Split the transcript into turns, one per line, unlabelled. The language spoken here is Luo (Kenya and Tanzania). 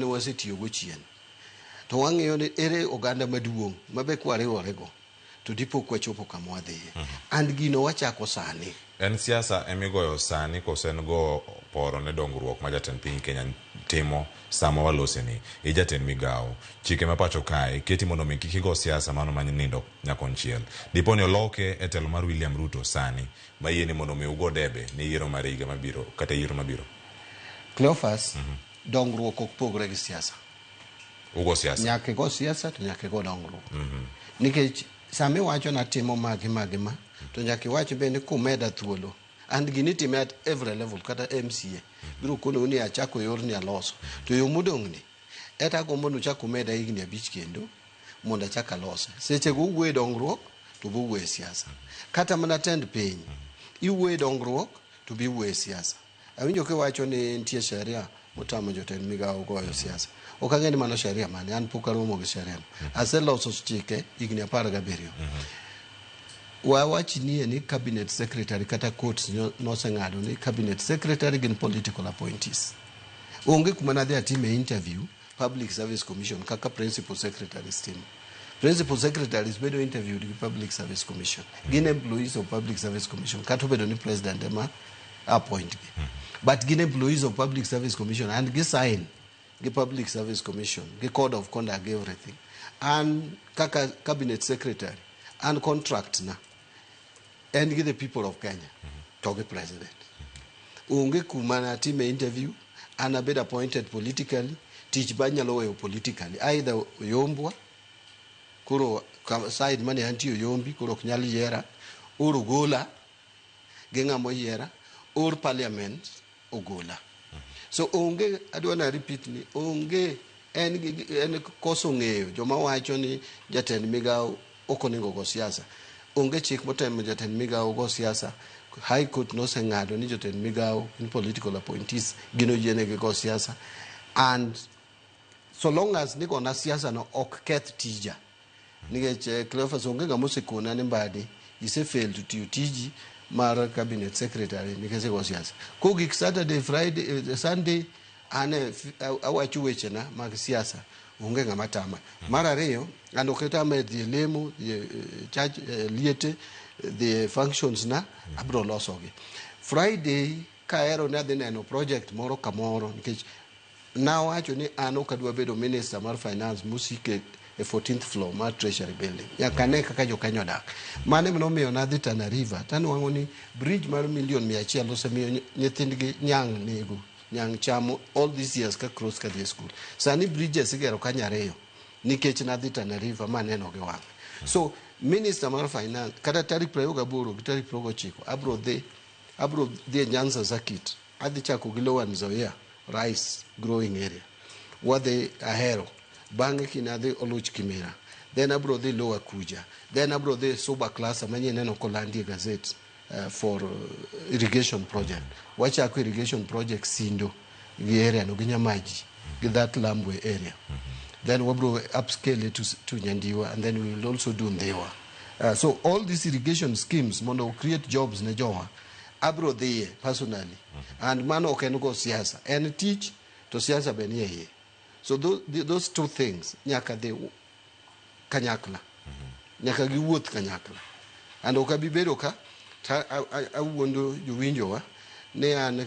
Wasetiyogo chien to wang'iyo ni ere oganda maduong' mabe kwariworego to dipo kwachopo kama wadhiye and gino wachako sani.
En siasa emigoyo sani koso en go poro ne dongruok ma jatend piny Kenya timo sama waloseni? I jatend migawo, chike ma pacho kae keti mondo mi kik igo siasa mano ma nindo nyakonchiel. Dipo ni oloke e telo mar William Ruto sani mayieni mondo mi ugo debe ne yiero mar higa mabiro kata yiero mabiro.
Cleophas, dongruok ok pogre gi siasa.
Ugo siasa.
Nyaka igo siasa to nyaka igo dongruok. Nikech sama iwacho natimo ma gi ma gi ma, to nyaka iwach bende kumeda thuolo. And gini itime at every level, kata MCA. Biro konou ni achako yorni aloso. To yo modong' ni, eta agombo ni uchak umeda higni 5 kendo mondo achak alose. Sechego uwuoyo e dongruok to be uwuoyo e siasa. Kata mana tend piny, iwuoyo e dongruok to be iwuoyo e siasa. Awinjo kiwacho ni nitie sheria motamo jotend migawo goyo siasa. Ok ang'e ni mano sheria mane, an pok aromo gi sheria no. Aseloso chike higni 17. Wawach nie ni cabinet secretary kata courts noseng'ado ni cabinet secretary gin political appointees. Onge kuma nadhi atime interview Public Service Commission kaka principal secretaries timo. Principal secretaries bedo interviewed gi Public Service Commission. Gin employees of Public Service Commission. Kata obedo ni president ema appoint gi. But gin employees of Public Service Commission and gi sign gi Public Service Commission, gi code of conduct, gi everything. And kaka cabinet secretary, and contract na, en gi the people of Kenya, to gi president. Onge kuma natime interview, an abed appointed politically, tich ba anyalo weyo politically. Either oyombwa, koro side mane antie oyombi, koro ok nyal yiera, or ogola gi ng'ama oyiera, or parliament ogola. So onge, adwa na repeat ni onge en koso ng'eyo joma wacho ni jatend migawo ok onego go siasa. Onge chik motemo jatend migawo go siasa. High Court noseng'ado ni jotend migawo gin political appointees, gin oyienegi go siasa. And so long as ni gona siasa no ok keth tija. Nikech Cleophas, onge ng'ama osekona ni Mbadi ise fail to tiyo tiji mar cabinet secretary nikech igo siasa. Kogik Saturday, Friday, Sunday, an awacho wechena mag siasa, onge ng'ama tama. Mar ariyo, an ok tama e dhi e lemo, dhi e church, liete, dhi e functions na, abiro losogi. Friday kahero ni adhi neno project moro kamoro, nikech nawacho ni an ok adwa bedo minister mar finance mosike e 14th floor mar Treasury building. Nyaka ane kaka jo Kenya odak. Mano ema nomiyo nadhi Tana River, tanwang'o ni bridge mar milion 100 osemiyo nyithindgi nyang' nego, nyang' chamo all these years ka cross kadhi e school. Sani bridges igero kanyo ariyo nikech nadhi Tana River maneno gi wang'a. So minister mar finance kata tarik 28 gi tarik 29 abro dhi e Nyanza Circuit, adhi chako gi Lower Nzoia rice growing area, wadhi Ahero, bang'e kiny adhi Oluch Kimira, then abro dhi Lower Kuja, then abro dhi Suba cluster manyien neno kolandi e gazette for irrigation project. Wachako irrigation project Sindo gi area no gi Nyamaji gi that Lambwe area, then wabro upscale it to Nyandiwa and then we will also do Ndhiwa. So all these irrigation schemes mondo create jobs ne jowa abro dhiye personally and mano ok en go siasa, en tich to siasa be nie iye. So those two things nyaka dhi kanyakla, nyaka giwuoth kanyakla and ok abi bedo ka ta awuondo jowinjowa ni an kaka